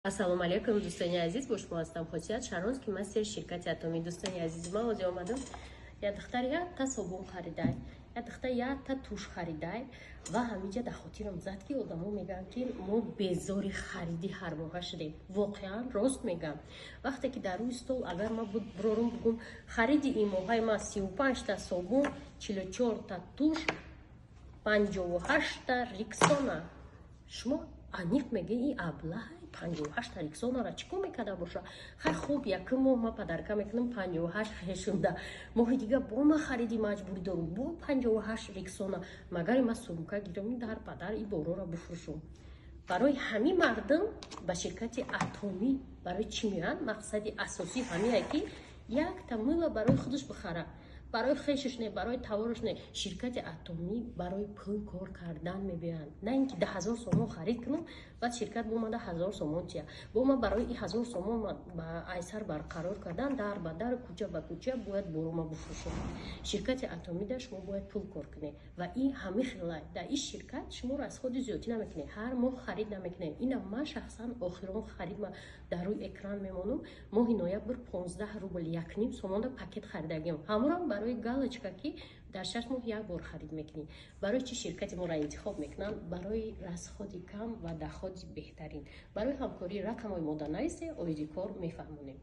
Ассалому алайкум, дӯстони азиз, бо шумо ҳастам Хосият Шароз, ки мастери ширкати Атомӣ. Дӯстони азиз, ман ҳозир омадам, як духтар якта собун харидай, як духтар якта тушь харидай ва ҳаминҷа дар хотирам зад, ки одамо мегӯянд, ки мо безори хариди ҳармоҳа шудем. Воқеан рост мегӯям. Вақте ки дар рӯи стол агар ман бирорум, бугум, хариди ин моҳаи ман 35-та собун, 44-та тушь, 58-та Рексона, шумо аниқ мегӯед: ин аблаҳ 58-та Рексонара чӣ кор мекарда боша? Хай, хуб, якум моҳ ман подарка мекунам 58 хешунда, моҳи дига бо ман хариди маҷбурӣ дорум, бо 58 Рексона. Магари ман сумка гирам, дар падар и борора бифурӯшум? Барои ҳамин мардум ба ширкати Атомӣ барои чӣ меоянд? Мақсади асосӣ ҳамине, ки якта мыла барои худаш бихара, барои хешаш не, барои товараш не. Ширкати Атомӣ барои пул кор кардан мебиёянд, на ин ки 10 000 сомон харид кунам, баъд ширкат бомада 1000 сомон тия бо ман. Барои и 1000 сомон ба айсар барқарор кардан дар ба дар, кӯча ба кӯча бояд борума бифурӯшам. Ширкати Атомида шумо бояд пул кор кунед ва ин ҳами хелай дар ин ширкат шумо расходи зиёдтӣ намекунед, ҳар моҳ харид намекунед. Ина ман шахсан охирон харид ма дар рӯи экран мемонам. Моҳи ноябр 15 рубл, 1,5 сомонда пакет харидагиам, ҳамонам барои галочка, ки дар 6 моҳ як бор харид мекунӣ. Барои чӣ ширкати моро интихоб мекунанд? Барои расходи кам ва доходи беҳтарин. Барои ҳамкорӣ рақамҳои мода нависе, оиди кор мефаҳмонем.